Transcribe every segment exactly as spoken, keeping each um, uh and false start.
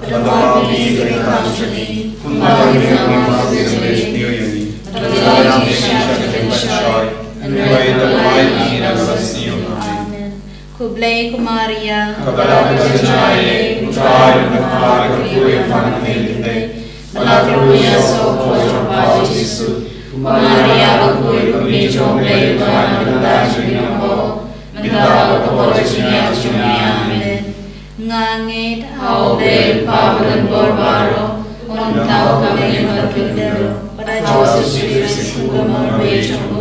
Bad da ma ngi ka ring tang jong ngi, kumta ngi ruh ngi ïa ngi. Bad da ma ngi sha ka jingpynshoi, hynrei da ma ngi na ka sniew. Amen. Khublei ko Maria, kaba la ka jingïaid, U Trai u don bad pha, ka dei ka kmie jong ngi, bad la ka ruh ïa ka por jong u kpa jong u Jisu. Ko Maria, ba khuid, ka kmie jong U Blei, ba wan na ka bynta jong ngi. Mynta bad ha ka por jong ka jingïap jong ngi. Amen. Nga ngeit ha U Blei U Kpa badonbor baroh, un thaw ha ka bneng bad u Trai Jisu Khrist, u Khun ba marwei jong u,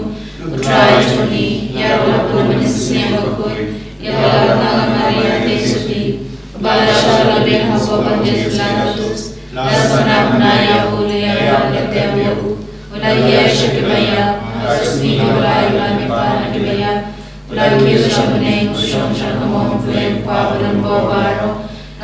U Trai jong ngi, ïaroh bad u ha ka mynsiem bakhuid, ïa ka Tnga Maria ka dei sutdi, ba la shah la biang ha u Pontius Pilatus, la sngap bnai ïa u, la ïap, la kyntiat ïa u, u la hiar sha kiba ïap, ha ka sngi kaba lai u la mihpat na kiba ïap, u la kiew sha bneng, u shong sha ka mon U Blei U Kpa badonbor baroh.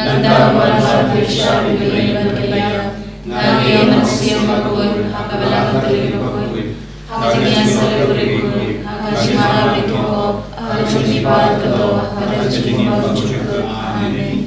Nangta un wan ban pynshai ïa ki briew bad ki baïap. Nga ngeit ha ka mynsiem bakhuid, ha ka Balang Katholik bakhuid, ha ka jingïasyllok bakhuid, ha ka jingmane ïa ki kynthei, ha ka jingmihpat ka doh, ha ka jingim bymjukut. Amen.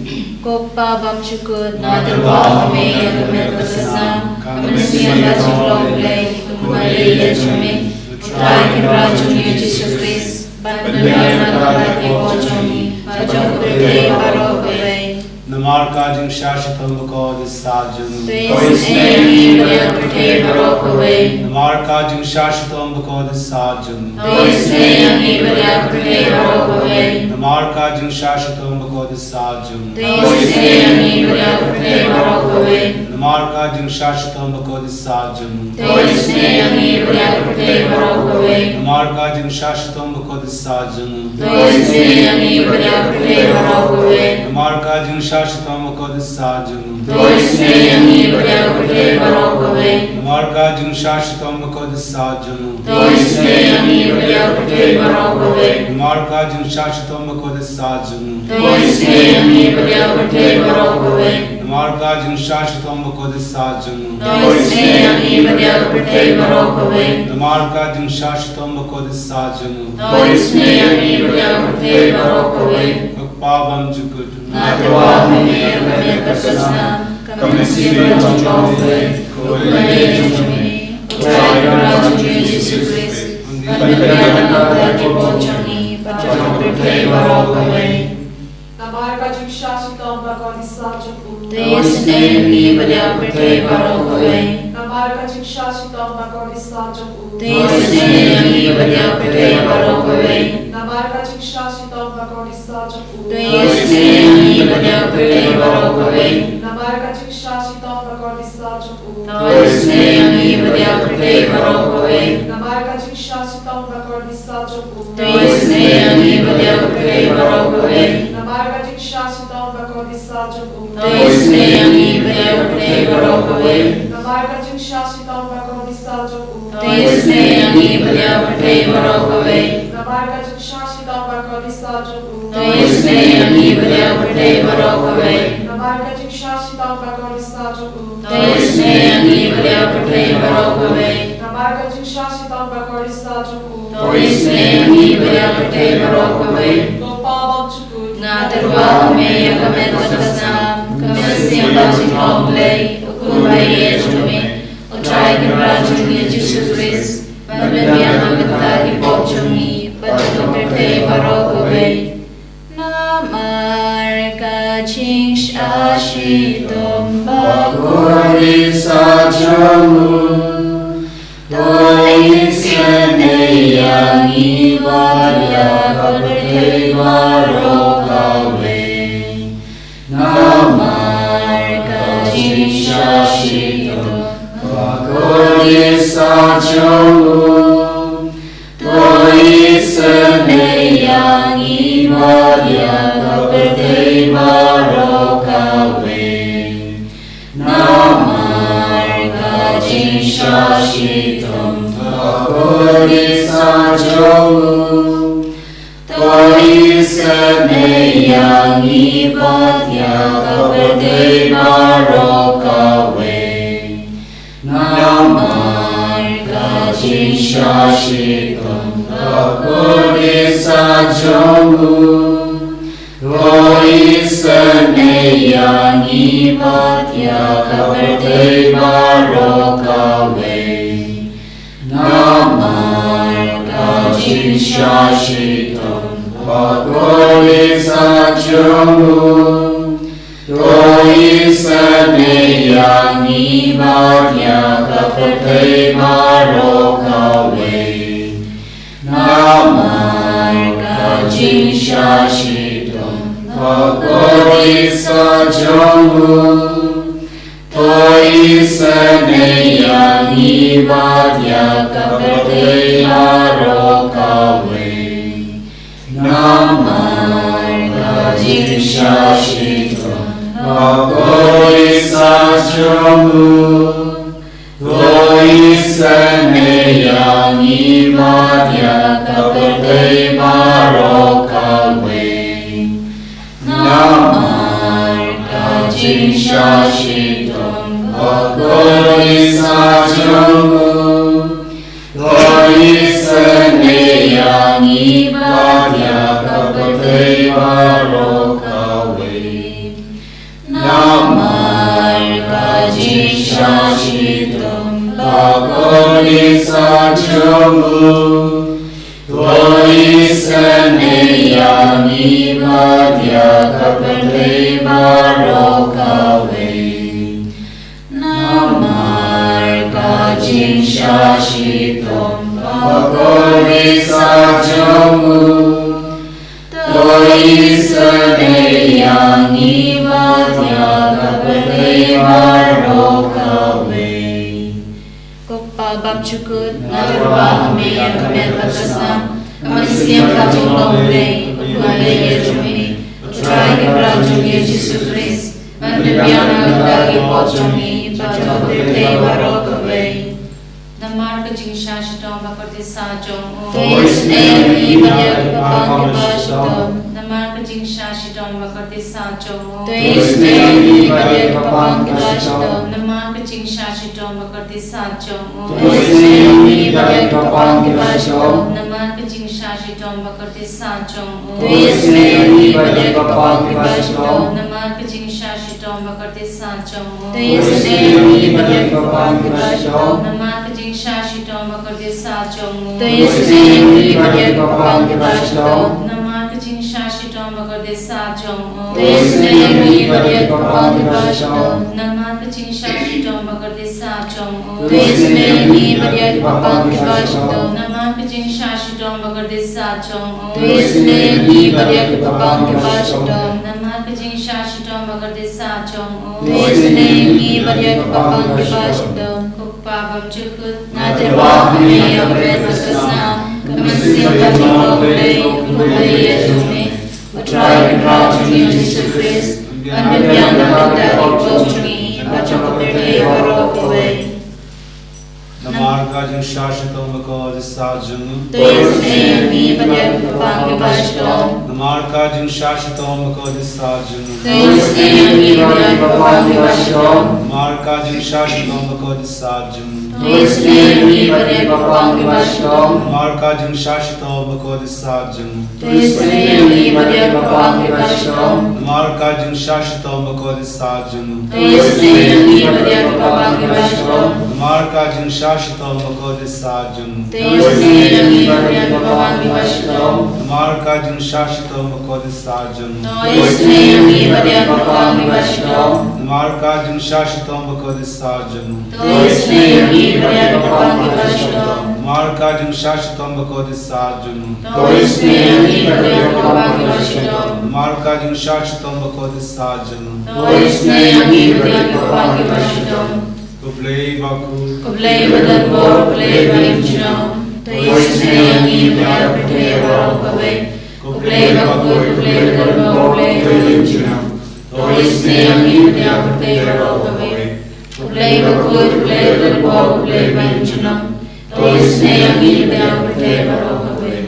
Ko Kpa bymjukut, nga tyrwa ha me ïa ka met ka snam, ka mynsiem bad ka jinglong U Blei, kumba dei ïa jong me, U Trai Kynrad jong ngi U Jisu Khrist, ban pynbiang na ka bynta ki por jong ngi, bad jong ka pyrthei baroh kawei. Namar ka jingshah shitom bakordit sah jong u. To isynei ïa ngi bad ïa ka pyrthei baroh kawei. Namar ka jingshah shitom bakordit sah jong u. To isynei ïa ngi bad ïa ka pyrthei baroh kawei. Namar ka jingshah shitom bakordit sah jong u. To isynei ïa ngi bad ïa ka pyrthei baroh kawei. Namar ka jingshah shitom bakordit sah jong u. To isynei ïa ngi bad ïa ka pyrthei baroh kawei. Namar Namar ka jingshah shitom bakordit sah jong u. To isynei ïa ngi bad ïa ka pyrthei baroh kawei. Namar ka jingshah shitom bakordit sah jong u. To isynei ïa ngi bad ïa ka pyrthei baroh kawei. Namar ka jingshah shitom bakordit sah jong u. To isynei ïa ngi bad ïa ka pyrthei baroh kawei. Namar ka jingshah shitom bakordit sah jong u. To isynei ïa ngi bad ïa ka pyrthei baroh kawei. Namar ka jingshah shitom bakordit sah jong u. To isynei ïa ngi bad ïa ka pyrthei baroh kawei. Namar ka jingshah shitom bakordit sah jong u. To isynei ïa ngi bad ïa ka pyrthei baroh kawei. Ko Kpa bymjukut. Nga tyrwa ha me ïa ka met bad ka snam, ka mynsiem bad ka jinglong kawei, kumba dei jong me, U Trai Kynrad jong ngi Jisu Khrist, ban pynbiang na ka bynta ki pop jong ngi bad jong ka pyrthei baroh kawei. Namar ka jingshah shitom bakordit sah jong u. To isynei ïa ngi bad ïa ka pyrthei baroh kawei. Namar ka jingshah shitom bakordit sah jong u. To isynei ïa ngi bad ïa ka pyrthei baroh kawei. Namar ka jingshah shitom bakordit sah jong u. To isynei ïa ngi bad ïa ka pyrthei baroh kawei. Namar ka jingshah shitom bakordit sah jong u. To isynei ïa ngi bad ïa ka pyrthei baroh kawei. Namar ka jingshah shitom bakordit sah jong u. To isynei ïa ngi bad ïa ka pyrthei baroh kawei. Namar ka jingshah shitom bakordit sah jong u. To isynei ïa ngi bad ïa ka pyrthei baroh kawei. Namar ka jingshah shitom bakordit sah jong u. To isynei ïa ngi bad ïa ka pyrthei baroh kawei. Namar ka jingshah shitom bakordit sah jong u. To isynei ïa ngi bad ïa ka pyrthei baroh kawei. Namar ka jingshah shitom bakordit sah jong u. To isynei ïa ngi bad ïa ka pyrthei baroh kawei. Namar ka jingshah shitom bakordit sah jong u. To isynei ïa ngi bad ïa ka pyrthei baroh kawei. Ko Kpa bymjukut. Nga tyrwa ha me ïa ka met bad ka snam, ka mynsiem bad ka jinglong kawei, kumba dei jong me, U Trai Kynrad jong ngi Jisu Khrist, ban pynbiang na ka bynta ki pop jong ngi bad jong ka pyrthei baroh kawei. Namar ka jingshah shitom bakordit sah jong u. To isynei ïa ngi bad ïa ka pyrthei baroh kawei. Namar ka jingshah shitom bakordit sah jong u. To isynei ïa ngi bad ïa ka pyrthei baroh kawei. Namar ka jingshah shitom bakordit sah jong u. To isynei ïa ngi bad ïa ka pyrthei baroh kawei. Namar ka jingshah shitom bakordit sah jong u. To isynei ïa ngi bad ïa ka pyrthei baroh kawei. Namar ka jingshah shitom bakordit sah jong u. To isynei ïa ngi bad ïa ka pyrthei baroh kawei. Namar ka jingshah shitom bakordit sah jong u. To isynei ïa ngi bad ïa ka pyrthei baroh kawei. Namar ka jingshah shitom bakordit sah jong u. To isynei ïa ngi bad ïa ka pyrthei baroh kawei. Namar ka jingshah shitom bakordit sah jong u. To isynei ïa ngi bad ïa ka pyrthei baroh kawei. Namar ka jingshah shitom bakordit sah jong u. To isynei ïa ngi bad ïa ka pyrthei baroh kawei. Namar ka jingshah shitom bakordit sah jong u. To isynei ïa ngi bad ïa ka pyrthei baroh kawei. Ko Kpa ba Jukut, nga tyrwa ha me ïa ka met bad ka snam, ka mynsiem ka jinglong Blei, u khynnah ïa jong me, u Trai Kynrad jong ngi Jisu Khrist, ban pynbiang na ka bynta ki pop jong ngi, bad jong ka pyrthei baroh kawei. Namar ka jingshah shitom bad ka kordit sah jong u. To isynei ïa ngi bad ïa ki kyrpang kiba shitom. Namar ka jingshah shitom bad ka kordit sah jong u. To isynei ïa ngi bad ïa ki kyrpang kiba shitom. Namar ka jingshah shitom bad ka kordit sah jong u. To isynei ïa ngi bad ïa ki kyrpang kiba shitom. Namar ka jingshah shitom bad ka kordit sah jong u. To isynei ïa ngi bad ïa ki kyrpang kiba shitom. Namar ka jingshah shitom bad ka kordit sah jong u. To isynei ïa ngi bad ïa ki kyrpang kiba shitom. Namar ka jingshah shitom bad ka kordit sah jong u. To isynei ïa ngi bad ïa ki kyrpang kiba shitom. Namar ka jingshah shitom bad ka kordit sah jong u. To isynei ïa ngi bad ïa ki kyrpang kiba shitom. Namar ka jingshah shitom bad ka kordit sah jong u. To isynei ïa ngi bad ïa ki kyrpang kiba shitom. Namar ka jingshah shitom bad ka kordit sah jong u. To isynei ïa ngi bad ïa ki kyrpang kiba shitom. Namar ka jingshah shitom bad ka kordit sah jong u. To isynei ïa ngi bad ïa ki kyrpang kiba shitom. Ko Kpa bymjukut, nga tyrwa ha me ïa ka met bad ka snam, ka mynsiem ka jinglong Blei, u khynnah ïa jong me, u Trai Kynrad jong ngi Jisu Khrist, ban pynbiang na ka bynta ki pop jong ngi, bad jong ka pyrthei baroh kawei. Namar ka jingshah shitom bad ka kordit sah jong u. To isynei ïa ngi bad ïa ki kyrpang kiba shitom. Namar ka jingshah shitom bad ka kordit sah jong u. To isynei ïa ngi bad ïa ki kyrpang kiba shitom. Namar ka jingshah shitom bad ka kordit sah jong u. To isynei ïa ngi bad ïa ki kyrpang kiba shitom. Namar ka jingshah shitom bad ka kordit sah jong u. To isynei ïa ngi bad ïa ki kyrpang kiba shitom. Namar ka jingshah shitom bad ka kordit sah jong u. To isynei ïa ngi bad ïa ki kyrpang kiba shitom. Namar ka jingshah shitom bad ka kordit sah jong u. To isynei ïa ngi bad ïa ki kyrpang kiba shitom. Namar ka jingshah shitom bad ka kordit sah jong u. To isynei ïa ngi bad ïa ki kyrpang kiba shitom. Namar ka jingshah shitom bad ka kordit sah jong u. To isynei ïa ngi bad ïa ki kyrpang kiba shitom. Namar ka jingshah shitom bad ka kordit sah jong u. To isynei ïa ngi bad ïa ki kyrpang kiba shitom. Namar ka jingshah shitom bad ka kordit sah jong u. To isynei ïa ngi bad ïa ki kyrpang kiba shitom. Ko Blei bakhuid. Ko Blei ba donbor, ko Blei ba im junom. To isynei ïa ngi bad ïa ka pyrthei baroh kawei. Ko Blei bakhuid, ko Blei ba donbor, ko Blei ba im junom. To isynei ïa ngi bad ïa ka pyrthei baroh kawei. Ko Blei bakhuid, ko Blei ba donbor, ko Blei ba im junom. To isynei ïa ngi bad ïa ka pyrthei baroh kawei.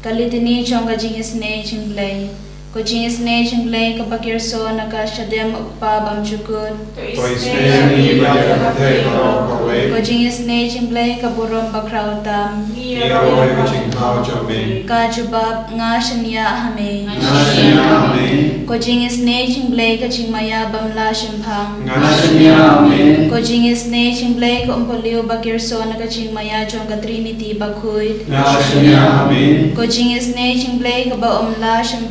Ka Litany jong ka jingisynei jong u Blei. Ko jingisynei jong u Blei kaba kyrso na ka shadem u Kpa bymjukut. To isynei ïa ngi bad ïa ka pyrthei baroh kawei. Ko jingisynei jong u Blei ka burom bakhraw tam. Ngi ïaroh ïa ka jingthaw jong me. Ka jubab: Nga shaniah ha me. Nga shaniah ha me. Ko jingisynei jong u Blei ka jingmaïa bym lah shemphang. Nga shaniah ha me. Ko jingisynei jong u Blei ka Umpyrlieh ba kyrso na ka jingmaïa jong ka Trinity bakhuid. Nga shaniah ha me. Ko jingisynei jong u Blei kaba ym lah shem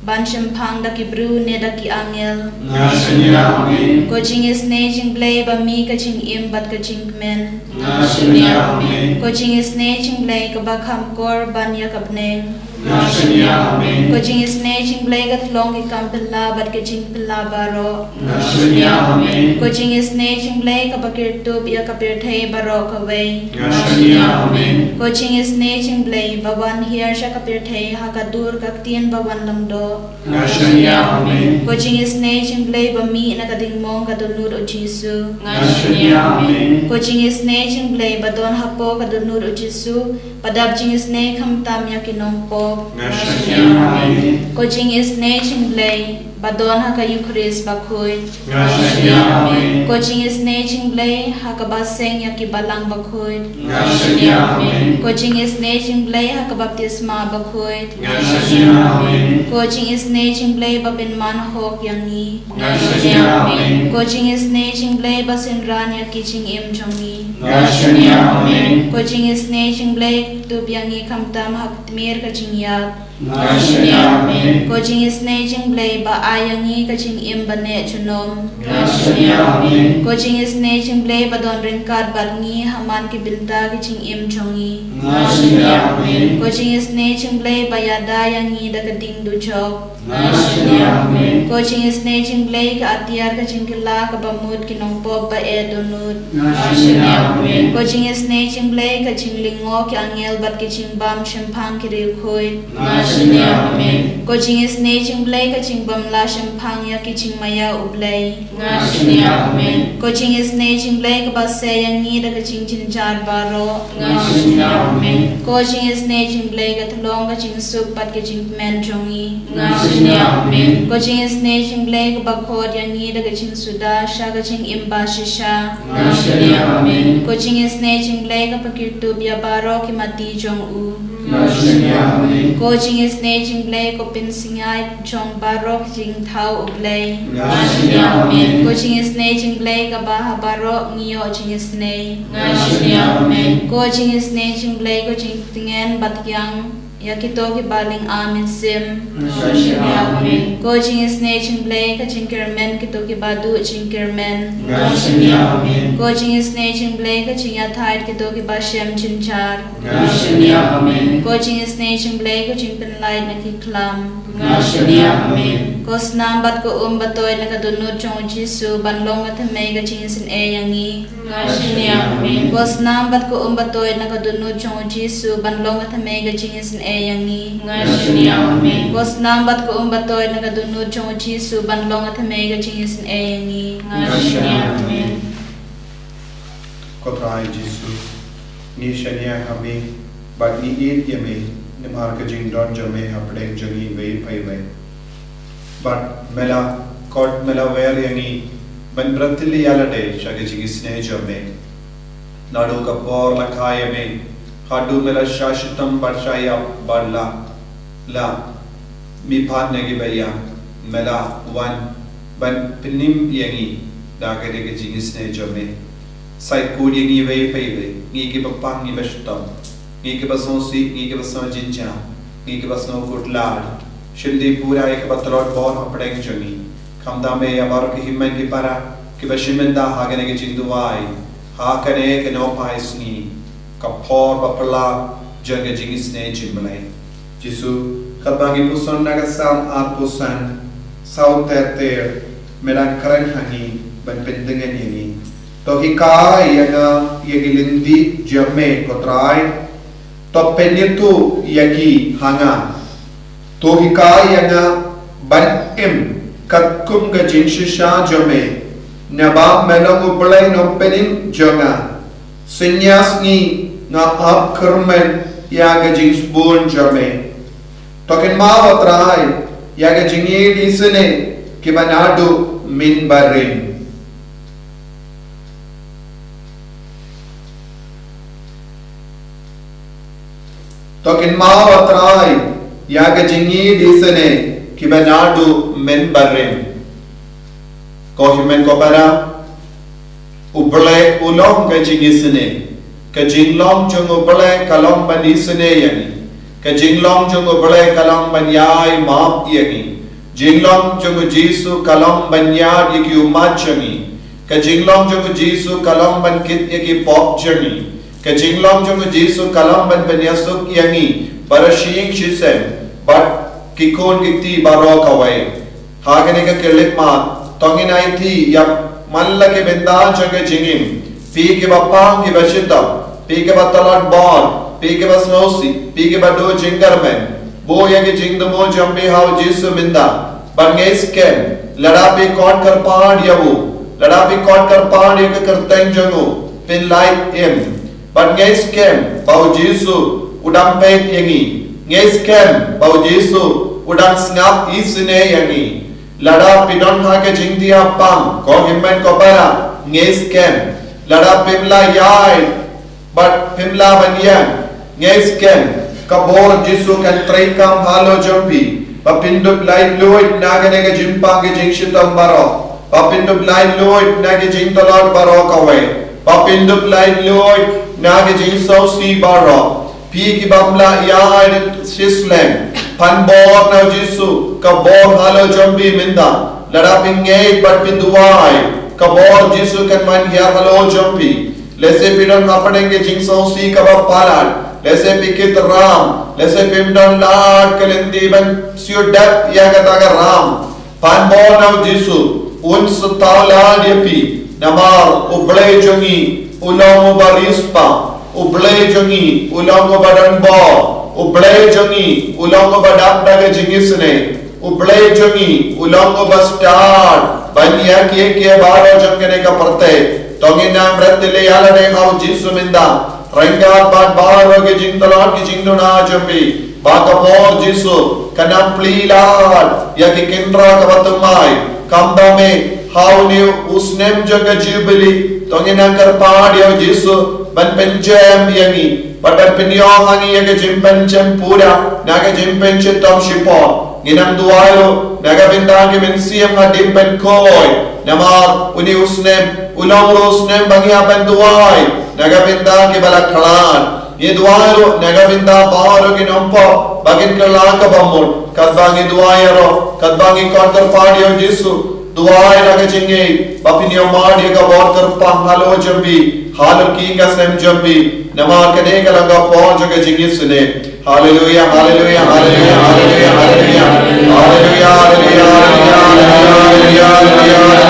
ban shemphang da ki briew ne da ki angel. Nga shaniah ha me. Ko jingisynei jong u Blei ba mih ka jingim bad ka jingkmen. Nga shaniah ha me. Ko jingisynei jong u Blei kaba kham kor ban ïa ka bneng. Nga shaniah ha me. Ko jingisynei jong u Blei ka tyllong ki kam phylla bad ka jingphylla baroh. Nga shaniah ha me. Ko jingisynei jong u Blei kaba kyrtup ïa ka pyrthei baroh kawei. Nga shaniah ha me. Ko jingisynei jong u Blei ba wan hiar sha ka pyrthei ha ka dur ka ktien ba wan langdoh. Nga shaniah ha me. Ko jingisynei jong u Blei ba mih na ka dingmong ka dohnud u Jisu. Nga shaniah ha me. Ko jingisynei jong u Blei ba don hapoh ka dohnud u Jisu, ba dap jingisynei khamtam ïa ki nongpop. Nga shaniah ha me. Ko jingisynei jong u Blei ba don ha ka Eukharist bakhuid. Nga shaniah ha me. Ko jingisynei jong u Blei ha kaba seng ïa ki balang bakhuid. Nga shaniah ha me. Ko jingisynei jong u Blei ha ka baptisma bakhuid. Nga shaniah ha me. Ko jingisynei jong u Blei ba pynman hok ïa ngi. Nga shaniah ha me. Ko jingisynei jong u Blei ba synran ïa ki jingim jong ngi. Nga shaniah ha me. Ko jingisynei jong u Blei tup ïa ngi khamtam ha ka tmier ka jingïap. Nga shaniah ha me. Ko jingisynei jong u Blei ba ïa ngi ka jingim ba neh junom. Nga shaniah, amen. Ko jingisynei jingblei ba don ryngkat bad ngi ha man ki bynta ki jingim jong ngi. Nga shaniah, amen. Ko jingisynei jingblei ba ïada ïa ngi da ka ding dujok. Nga shaniah, amen. Ko jingisynei jingblei ka atiar ka jingkylla kaba mut ki nongpop ba eh dohnud. Nga shaniah, amen. Ko jingisynei jingblei ka jinglyngngoh ki angel bad ki jingbam shemphang ki riewkhuid. Nga shaniah, amen. Ko jingisynei jingblei ka jingbymlah shemphang ïa ki jingmaïa U Blei. Nga shaniah, amen. Ko jingisynei jingblei kaba seh ïa ngi da ka jingjynjar baroh. Nga shaniah, amen. Ko jingisynei jingblei ka tyllong ka jingsuk bad ka jingkmen jong ngi. Nga shaniah, amen. Ko jingisynei jingblei kaba khot ïa ngi da ka jingsuda sha ka jingim ba shisha. Nga shaniah, amen. Ko jingisynei jingblei kaba kyrtup ïa baroh ki mati jong u. Nga shaniah, amen. Ko jingisynei jingblei ko pynsngiat jong baroh ki jingthaw U Blei. Nga shaniah, amen. Ko jingisynei jingblei kaba ha baroh ngi ïoh jingisynei. Nga shaniah, amen. Ko jingisynei jingblei ko jingtngen bad ïang ïa kito kiba lyngba mynsiem. Nga shaniah, amen. Ko jingisynei jingblei ka jingkyrmen kito kiba duh jingkyrmen. Nga shaniah, amen. Ko jingisynei jingblei ka jingïathait kito kiba shem jynjar. Nga shaniah, amen. Ko jingisynei jingblei ko jingpynlait na ki khlam. Nga shaniah, amen. Ko snam bad ko um ba toit na ka dohnud jong U Jisu ban long ka thymmei ka jingisynei ïa ngi. Nga shaniah, amen. Ko snam bad ko um ba toit na ka dohnud jong U Jisu ban long ka thymmei ka jingisynei ïa ngi. Nga shaniah, amen. Ko snam bad ko um ba toit na ka dohnud jong U Jisu ban long ka thymmei ka jingisynei ïa ngi. Nga shaniah, amen. Ko Trai Jisu, ngi shaniah ha me bad ngi ïeit ïa me namar ka jingdon jong me hapdeng jong ngi iwei pa iwei. Bad me la khot, me la wer ïa ngi ban pyrthei ïa lade sha ka jingisynei jong me. Naduh ka por la kha ïa me haduh me la shah shitom bad shah ïap bad la la mihpat na kiba ïap, me la wan ban pynim ïa ngi da kane ka jingisynei jong me. Sa khuid ïa ngi iwei pa iwei, ngi kiba pang, ngi ba shitom, ngi kiba sngewsih, ngi kiba sngew jynjar, ngi kiba sngew khuslai. Shim dei pura ïa kaba tlot bor hapdeng jong ngi. Khamtam ïa baroh ki hynmen ki para kiba shim bynta ha kane ka jingduwai ha kane ka nohphai sngi, ka por ba phylla jong ka jingisynei jong U Blei. Jisu, katba ngi puson na ka Salm arphew san, saw ter ter, me la kren ha ngi ban pyntngen ïa ngi. To hikai ïa nga ïa ki lynti jong me, ko Trai. To pynïathuh ïa ki ha nga. To hikai ïa nga ban im katkum ka jingshisha jong me, naba me long U Blei Nongpynim jong nga. Synñiar sngi nga ap kyrmen ïa ka jingsbun jong me. To kynmaw, ko Trai, ïa ka jingïeit isynei kiba naduh mynbarim. To kynmaw, ko Trai, ïa ka jingïeit isynei kiba naduh mynbarim. Ko hynmen ko para, U Blei u long ka jingisynei. Ka jinglong jong U Blei ka long ban isynei ïa ngi. Ka jinglong jong U Blei ka long ban ïai map ïa ngi. Jinglong jong U Jisu ka long ban ïaid ïa ki ummat jong ngi. Ka jinglong jong U Jisu ka long ban kit ïa ki pop jong ngi. Ka jinglong jong U Jisu ka long ban pynïasuk ïa ngi barabor shisien bad ki khun ki kti baroh kawei. Ha kane ka khyllipmat, to ngin aiti ïa man la ki bynta jong ka jingim. Phi kiba pang, kiba shitom, phi kiba tlot bor, phi kiba sngewsih, phi kiba duh jingkyrmen. Buh ïa ki jingthmu jong phi ha U Jisu mynta. Bad ngi skhem, lada phi khot kyrpad ïa u, lada phi khot kyrpad ïa ka kyrteng jong u, phin lait im. Bad ngi skhem ba U Jisu u dang peit ïa ngi. Ngi skhem ba U Jisu u dang sngap isynei ïa ngi. Lada phi don ha ka jingthiah pang, ko hynmen ko para, ngi skhem. Lada phim lah ïaid bad phim lah ban ïeng, ngi skhem, ka bor Jisu kan treikam halor jong phi. Ba phin dup laitluid na kane ka jingpang ka jingshitom baroh. Ba phin dup laitluid na ka jingtlot baroh kawei. Ba phin dup laitluid na ka jingsngewsih baroh. Phi kibym lah ïaid shisylleng, Pynbor na u Jisu, ka bor halor jong phi mynta. Lada phi ngeit bad phi duwai, ka bor Jisu kan wan hiar halor jong phi. Lehse phi don hapdeng ka jingsngewsih kaba palat. Lehse phi kit ram. Lehse phim don lad ka lynti ban siew dep ïa kata ka ram. Pynbor na u Jisu, un sa thaw lad ïa phi. Namar u Blei jong ngi u long uba riewspah, u Blei jong ngi u long uba donbor, u Blei jong ngi u long uba dap da ka jingisynei, u Blei jong ngi u long uba stad ban ïa kiei kiei baroh jong kane ka pyrthei. To ngin nang rat tili ïa lade ha u Jisu mynta. Ryngkat bad baroh ki jingtlot ki jingduna jong phi, ba ka bor Jisu kan ym plie lad ïa ki kyndra kaba thymmai. Kumba me ha une u snem jong ka Jubili, to ngin nang kyrpad ïa u Jisu ban pynjem ïa ngi bad ban pynïoh ha ngi ïa ka jingpynjem pura na ka jingpynshitom shipor. Ngin nang duwai ruh na ka bynta ki mynsiem hadien ban koi. Namar une u snem u long ruh u snem ba ngi hap ban duwai na ka bynta kiba la khlad. Ngi duwai ruh na ka bynta baroh ki nongpop ba kin kylla kaba mut. Katba ngi duwai ïaroh, katba ngi khot kyrpad ïa u Jisu, duwai da ka jingngeit ba phin ïohmad ïa ka bor kyrpang halor jong phi, halor ki ïing ka sem jong phi. Namar kane ka long ka por jong ka jingisynei. Haleluya, haleluya, haleluya, haleluya, haleluya. Haleluya, haleluya, haleluya.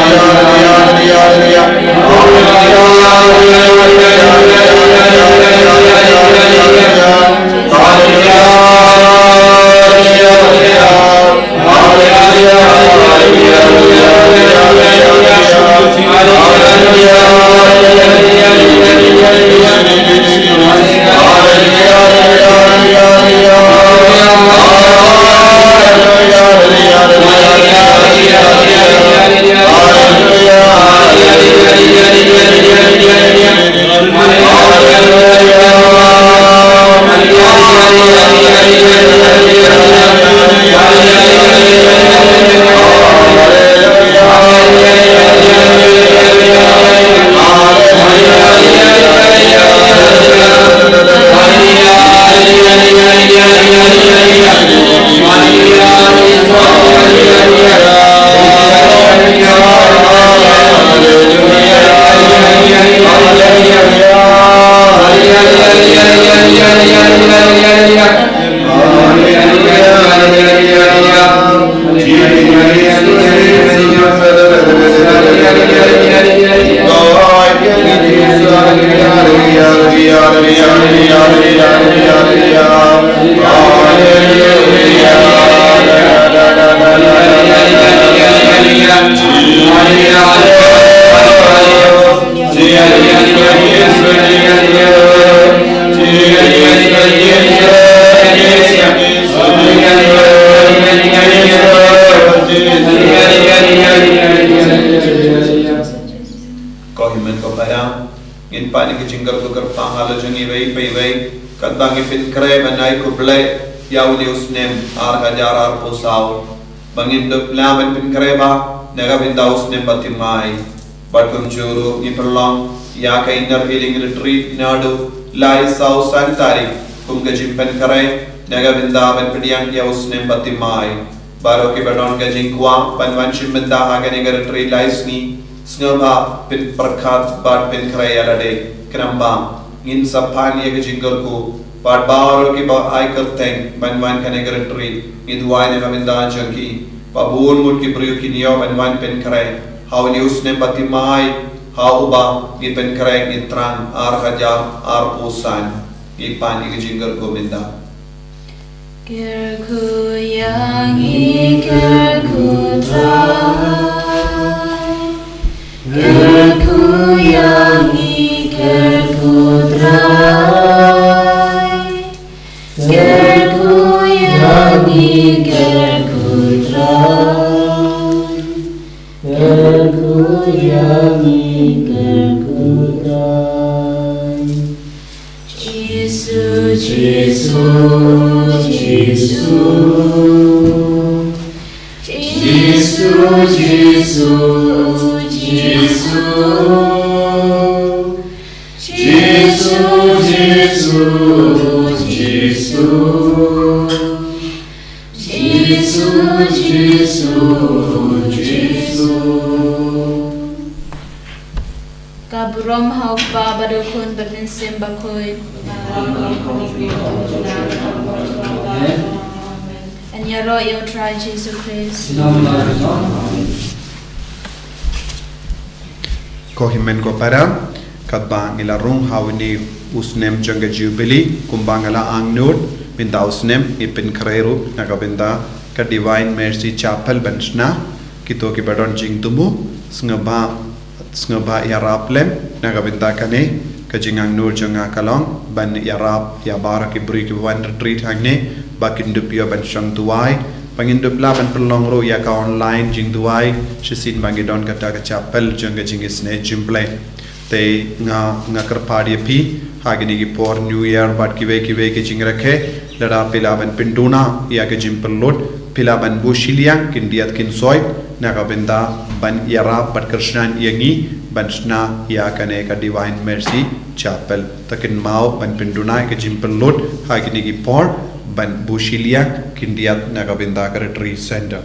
Ko hynmen ko para, ngin pan ïa ka jingkyrkhu kyrpang halor jong iwei pa iwei, katba ngi pynkhreh ban ai khublei ïa une u snem ar hajar arphew saw. Ba ngin dup lam ban pynkhreh ba na ka bynta u snem ba thymmai. Bad kumjuh ruh ngi pynlong ïa ka Inner Healing Retreat naduh lai saw san tarik kum ka jingpynkhreh na ka bynta ban pdiang ïa u snem ba thymmai. Baroh kiba don ka jingkwah ban wan shim bynta ha kane ka retreat lai sngi, sngewbha pynpyrkhat bad pynkhreh ïa lade, khnang ba ngin sa pan ïa ka jingkyrkhu bad baroh kiba ai kyrteng ban wan kane ka retreat. Ngi duwai na ka bynta jong ki ba bun ngut ki briew kin ïoh ban wan pynkhreh ha une u snem ba thymmai, ha uba ngi pynkhreh ngi thrang ar hajar arphew san. Ngi pan ïa ka jingkyrkhu mynta. Kyrkhu ïa ngi, kyrkhu Trai. Kyrkhu ïa ngi, kyrkhu Trai. Kyrkhu ïa ngi, kyrkhu Trai. Kyrkhu ïa ngi, kyrkhu Trai. Jisu, Jisu, Jisu. Jisu, Jisu, Jisu. Jisu, Jisu, Jisu. Jisu, Jisu, Jisu. Ka burom ha u Kpa bad u Khun bad u Mynsiem Bakhuid. Amen. Ngan ïaroh ïa u Trai Jisu Khrist. Ko hynmen ko para, katba ngi la rung ha une u snem jong ka Jubili, kumba nga la angnud, mynta u snem ngi pynkhreh ruh na ka bynta ka Divine Mercy Chapel ban shna kito kiba don jingthmu, sngewbha, sngewbha ïarap lem na ka bynta kane. Ka jingangnud jong nga ka long ban ïarap ïa baroh ki briew kiba wan retreat hangne ba kin dup ïoh ban shong duwai, ba ngin dup lah ban pynlong ruh ïa ka online jingduwai shisien ba ngi don kata ka chapel jong ka jingisynei jingblei. Te nga, nga kyrpad ïa phi ha kine ki por New Year bad kiwei kiwei ki jingrakhe, lada phi lah ban pynduna ïa ka jingpynlut, phi lah ban buh shiliang khyndiat khynsoit na ka bynta ban ïarap bad kyrshan ïa ngi ban shna ïa kane ka Divine Mercy Chapel. Ta kynmaw ban pynduna ïa ka jingpynlut ha kine ki por ban buh shiliang khyndiat na ka bynta ka Retreat Center.